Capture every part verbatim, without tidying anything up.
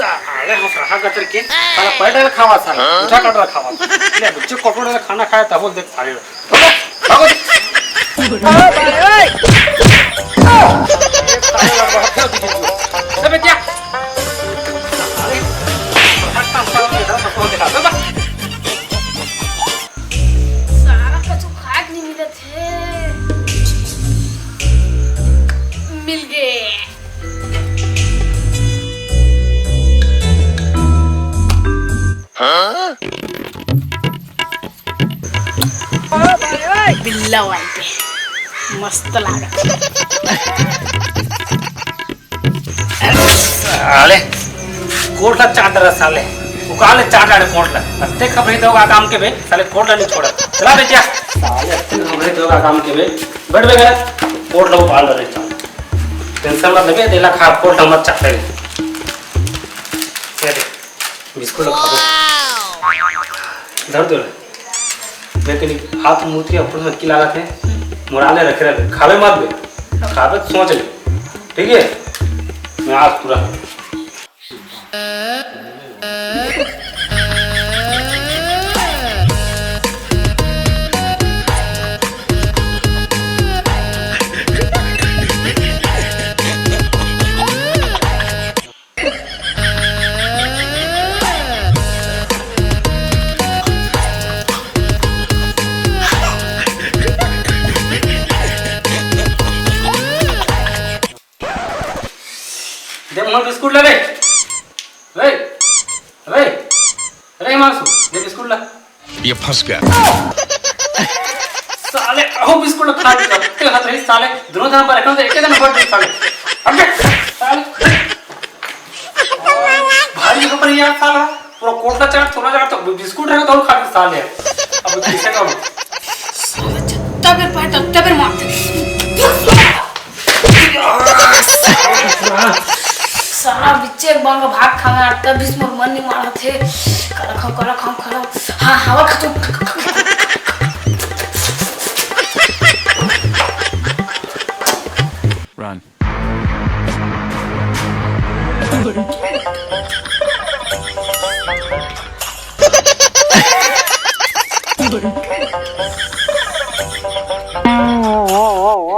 साले हंस रहा गतर के, साला पैर डाल खावा, साला उठा काट रहा खावा। ले बच्चे कॉकरोच वाला खाना खाया था, बोल देख साले। भागो, भागो। ओ भाई, ओए। साले लड़ रहा था, दिखे तू। अबे क्या? साले, हट, हट, हट, हट, हट, हट, हट। सारा कछु खाए के नहीं मिलत हे। मिल गे। बिल्ला वाइपे मस्त लागत। साले, कोर्ट ला चाट डरा साले। उकाल ले चाट डाले कोर्ट ला। अत्ते खबरी तो का काम के बे, साले कोर्ट ला नहीं छोड़ा। चला बे क्या? साले, अत्ते खबरी तो का काम के बे। बैठ बे गया। कोर्ट ला उकाल डरे। टेंशन मत ले बे, देला खा, कोर्ट ला मत चाट ले। ये दे, बिस्कुट ला खा बे। धर दो। लेकिन हाथ मुंह के ऊपर से की लागत है, मोराले रखे रहे, खावे मत बे, खावे तो सोच ले, ठीक है? मैं आज पूरा दे मोर बिस्कुट ला रे। रे, रे, रे हिमांशु, दे बिस्कुट ला। ये फंस गया। साले, अहो बिस्कुट ला खा लिया। ते हाथ रही साले, दोनों जन पर रखना तो एक ही जन पर साले। हट बे, साले। भारी के ऊपर यार साला, पूरा कोटा चाट, थोड़ा चाट तो बिस्कुट है तो खा के साले। अब कैसे करूं? साला, तबे पाटा, तबे मारते। साला बिच्चे बांग भाग खाना, तब भी मोर मन नहीं मारत हे। कला खाओ, कला खाओ, कला। हाँ, हवा खा तू। Run.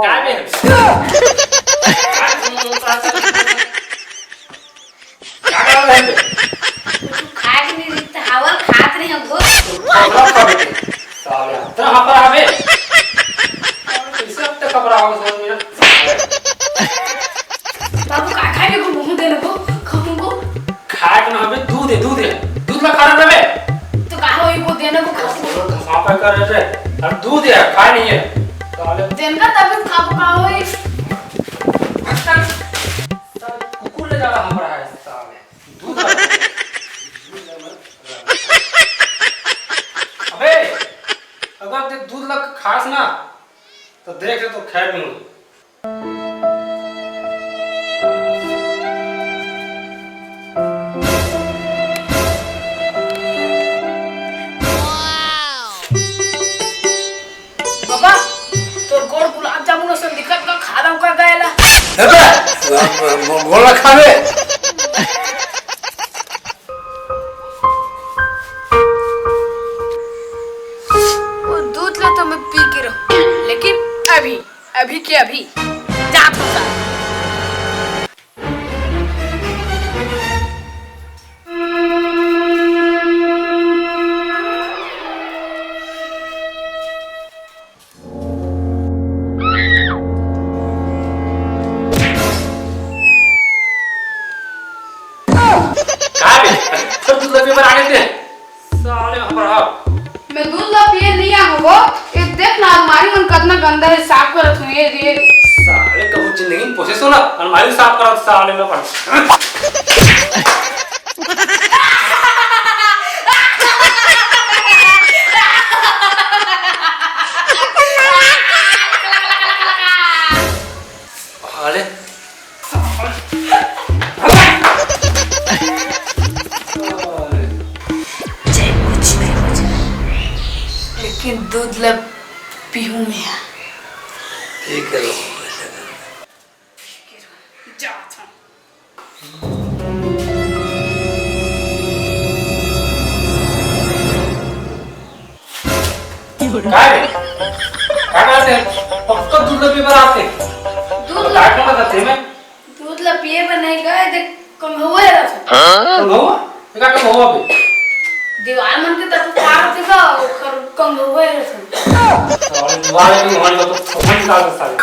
काय बे? काय बे? कुछ खाए के नहीं दिखता, हवा खात रही हमको। हवा खा बेटे। साले, तेरा हवा हवे। कैसे अब तक खबर आओ समझ में? बाबू, का खाए को मुंह देने को, खाऊं को? खाए के ना हवे, दूध है, दूध है। दूध ला खा रहा था बे। तो का होई को देने को खाऊं? घसा पे कर रहे थे। अब दूध है, खा नहीं है। साले। देन का तब खाबो का होई? साले कुकुर ले जावा हमारा है, साले। दूध ला। अबे, अगर ते दूध ला खास ना, तो देख ले तो खैर नहीं। बाबा, तोर गोड़ गुलाब जामुन असन दिखत का, खा रहा हूँ का गएला? अबे, गोला खावे। वो दूध ला तो मैं पी के रहूं, लेकिन अभी, अभी के फिर दूध ला पिए बर आ गए थे। साले हबड़ा। मैं दूध ला पिए नहीं आ वो। ये देख ना, अलमारी मन कतना गंदा है, साफ करत हूँ ये रे। साले कहूँ जिंदगी में पोसे सो ना, अलमारी साफ करत साले में अपन। अरे। चाहे कुछ भी हो जाए, लेकिन दूध ला पीहूं मैं। ठीक है, जात हूँ। काय रे? काय करत हे? पक्का दूध ला पीए बर आत हे। दूध ला, काय करत हे मैं? दूध ला पिए बर नहीं गए, देख, कंघुआ रहत हे। कंघुआ? ये का कंघुआ बे? दीवार मन के तरफ पार होथे का, ओकर कंघुआ रहत हे। साले दीवार के मोहन का तो फोन निकाल दे साले।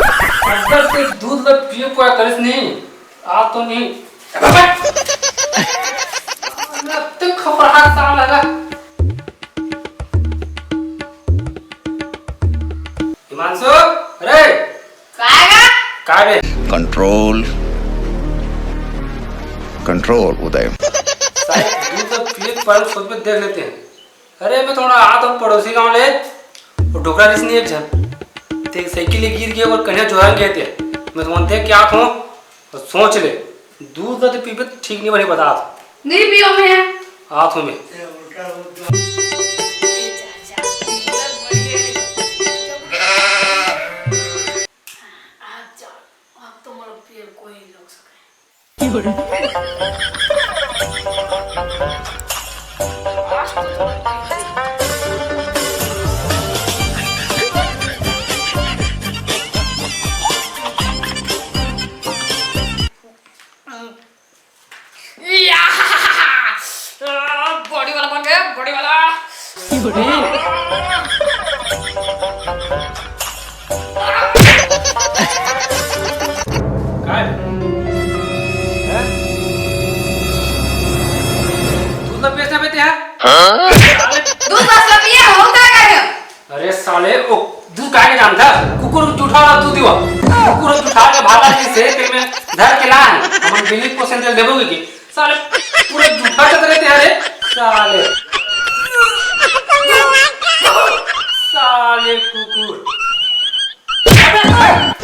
अगर ते दूध ला पिए को करिस नहीं, आ तो नहीं। अबे! तू खपरहा साला लगा। हिमांशु, अरे! काय गा? काय बे? कंट्रोल, कंट्रोल, उदय। साले, दूध तो पिए के पहले सोच में देख लेते हैं। अरे, मैं थोड़ा आ तो पड़ोसी गांव ले, वो डोकरा रिस नहीं एक झन। ते साइकिल ले गिर गया और कन्या जोहार गए थे। मैं तो बोलते क्या थो, सोच ले, दूध ला तो पीबे त ठीक नहीं बने, बता। नहीं पियो मैं। आत हूँ मैं। आज तो मोर पियर कोई लोग सके। या! आ, बॉडी वाला बन गया, बॉडी वाला। काय? हैं? दूध ला बेचना बेचते हैं? दूध बस ला पिए, हम का करें? अरे साले, ओ दूध काय के जानता? कुकुर जूठा वाला दूध दिवा। कुकुर जूठा के भाला जी से पेट में धर के ला है। हमन बिल्ली को सेंदल देबो के? साले पूरा जूठा के तरह तैयार है। साले। साले कुकुर। अबे,